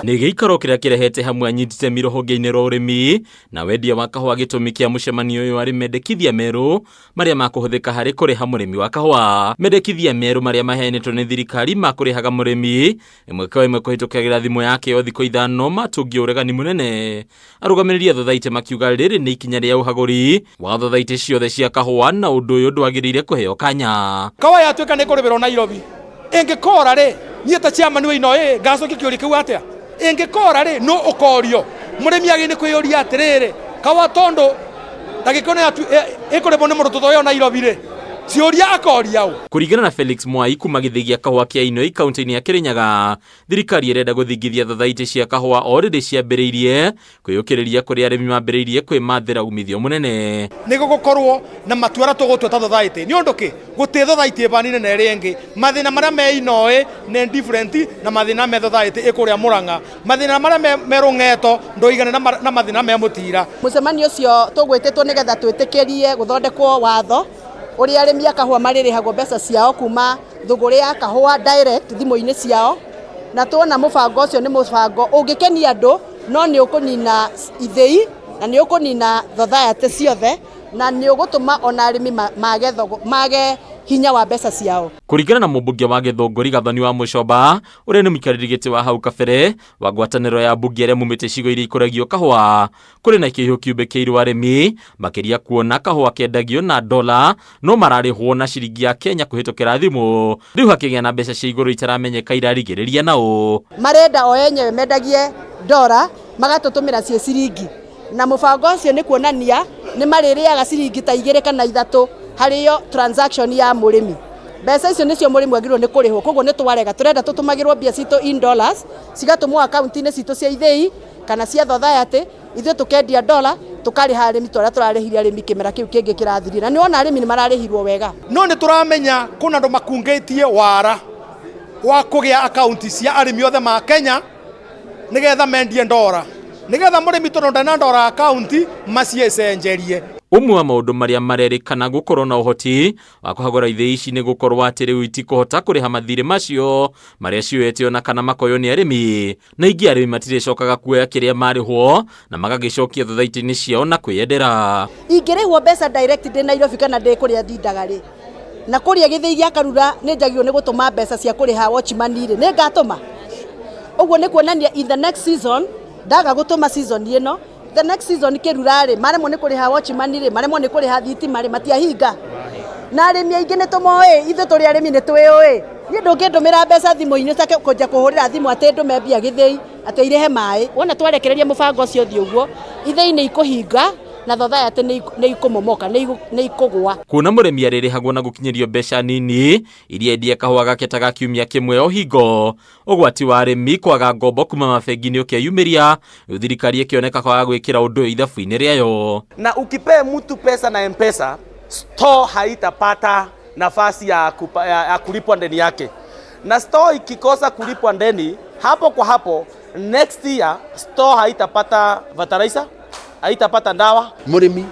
Nĩ gĩikaro kĩrĩa kĩrehete hamwe anyiti itemi rũhonge-inĩ rwa ũrĩmi na wendia wa kahũa. Gĩtũmi kĩa mũcemanio ũyũ arĩ mendekithia merũ marĩa makũhũthĩka harĩ kũrĩha mũrĩmi wa kahũa. Mendekithia merũ marĩa maheanĩtwo nĩ thirikari ma kũrĩhaga mũrĩmi ĩmwe kwa ĩmwe kũhĩtũkagĩra thimũ yake o thikũ 5 matũngie ũregani mũnene. Arũgamĩrĩri a thothaitĩ makiuga rĩrĩ nĩ ikinya rĩa ũhagũri wa thothaitĩ ciothe cia kahũa na ũndũ ũyũ ndwagĩrĩire kũheo kanya. Kawa yatuĩka nĩ kũrĩbĩrwo Nairobi ĩngĩkora rĩ, niĩ ta chairman wa ino ĩ ngacokia kĩũria kĩu atĩa? Ĩngĩkora rĩ, nũ ũkorio? Mũrĩmi agĩrĩire nĩ kwĩyũria atĩrĩrĩ, kawa tondũ ndagĩka ĩno ĩkũrĩbwo nĩ mũndũ tũtoĩ o Nairobi rĩ, ciũria akoria ũ? Kũringana na Felix Mwai kuma gĩthĩi gĩa kahũa kĩa Inoi kaunti-inĩ ya Kirinyaga, thirikari ĩrenda gũthingithia thothaitĩ cia kahũa o rĩrĩ ciambĩrĩirie kwĩyũkĩrĩria kũrĩa arĩmi mambĩrĩirie kwĩmathĩra umithio mũnene. Nĩ gũgũkorwo na matua arĩa tũgũtua ta thothaitĩ. Nĩ ũndũ kĩ? Gũtirĩ thothaitĩ ĩbanine na ĩrĩa ĩngĩ. Mathĩna marĩa me Inoi nĩ different na mathĩna me thothaitĩ ĩ kũrĩa Mũrang'a. Mathĩna marĩa me Rũng'eto ndũigane na mathĩna me Mũtira. Mũcemanio ũcio tũgwĩtĩtwo nĩgetha twĩtĩkĩrie gũthondekwo watho ũrĩa arĩmi a kahũa marĩrĩhagwo mbeca ciao kuma thũgũrĩ ya kahũa direct thimũ-inĩ ciao, na tuona mũbango ũcio nĩ mũbango ũngĩkenia andũ, no nĩ ũkũnina ithĩi na nĩ ũkũnina society ciothe na nĩ ũgũtũma ona arĩmi mage hinya wa mbeca ciao. Kũringana na mũmbunge wa Gĩthũngũri Gathoni wa Mũcomba, ũrĩa nĩ mũikarĩri gĩtĩ wa hau kabere wa ngwatanĩro ya mbunge arĩa mumĩte icigo iria ikũragio kahũa, kũrĩ na kĩihũ kiumbĩkĩirwo arĩmi makĩria kuona kahũa kendagio na dola no mararĩhwo na ciringi ya Kenya kũhĩtũkĩra thimũ, rĩu hakĩgĩa na mbeca cia igũrũ itaramenyeka irarigĩrĩria naũ. Marenda o enyewe mendagie dola magatũtũmĩra ciĩ ciringi, na mũbango ũcio nĩ kuonania nĩ marĩrĩaga ciringi ta 2 kana 3 harĩ yo transaction ya mũrĩmi. Mbeca icio nĩcio mũrĩmi agĩrĩirwo nĩ kũrĩhwo, koguo nĩ twarega, tũrenda tũtũmagĩrwo mbia citũ in dollars, cigatũmwo akaunti-inĩ citũ cia ithĩi kana cia society, ithuĩ tũkendia dola tũkarĩha arĩmi ta ũrĩa tũrarĩhire arĩmi kĩmera kĩu kĩngĩ kĩrathirire, na nĩ wona arĩmi nĩ mararĩhirwo wega. No nĩ tũramenya kwĩna andũ makungĩtie wara wa kũgĩa akaunti cia arĩmi othe ma Kenya nĩgetha mendie ndora, nĩgetha mũrĩmi tondũ ndarĩ na ndora akaunti maciĩcenjerie. Ũmwe wa maũndũ marĩa marerĩkana gũkorwo na ũhoti wa kũhagũra ithĩi ici nĩ gũkorwo atĩ rĩu itikũhota kũrĩha mathirĩ macio marĩa cioete ona kana makoywo nĩ arĩmi, na ingĩ arĩmi matirĩcokaga kuoya kĩrĩa marĩhwo na magagĩcokia thothaitĩ-inĩ ciao na kwĩyendera. Ingĩrĩhwo mbeca direct ndĩ Nairobi kana ndĩ kũrĩa ndindaga rĩ, na kũrĩa gĩthĩi gĩa Karura nĩ njagĩrĩirwo nĩ gũtũma mbeca cia kũrĩha watchman rĩ, nĩ ngatũma? Ũguo nĩ kuonania in the next season, ndaga gũtũma season ĩno, the next season kĩrura rĩ, maremwo nĩ kũrĩha watchman rĩ, maremwo nĩ kũrĩha thitima rĩ, matiahinga. Na arĩmi aingĩ nĩ tũmoĩ, ithuĩ tũrĩ arĩmi nĩ twĩũĩ. Niĩ ndũngĩndũmĩra mbeca thimũ-inĩ ũcoke kũnja kũhũrĩra thimũ atĩ ndũme mbia gĩthĩi atĩ irĩhe maĩ. Wona twarekereria mũbango ũcio ũthiĩ ũguo, ithĩi nĩ ikũhinga na society nĩ ikũmomoka, nĩ ikũgũa. Kuona mũrĩmi arĩrĩhagwo na gũkinyĩrio mbeca nini iria endia kahũa gake ta ga kiumia kĩmwe o hingo, ũgwati wa arĩmi kwaga ngombo kuma mabengi-inĩ ũkeyumĩria, rĩu thirikari ĩkĩoneka kwaga gwĩkĩra ũndũ ũyũ ithabu-inĩ rĩayo. Na ukipee mtu pesa na M-Pesa, store haitapata nafasi ya kulipwa ndeni yake, na store ikikosa kulipwa ndeni hapo kwa hapo, next year store haitapata fertilizer, haitapata ndawa. Mũrĩmi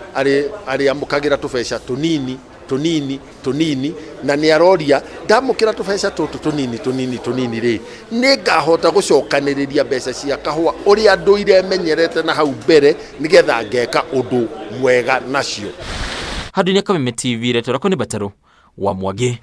arĩamũkagĩra tũbeca tũnini tũnini tũnini, na nĩ aroria ndamũkĩra tũbeca tũtũ tũnini tũnini tũnini rĩ, nĩ ngahota gũcokanĩrĩria mbeca cia kahũa ũrĩa ndũire menyerete na hau mbere, nĩgetha ngeka ũndũ mwega nacio. Handũ-inĩ Kameme TV, retwo rakwa nĩ Batarũ wa Mwangi.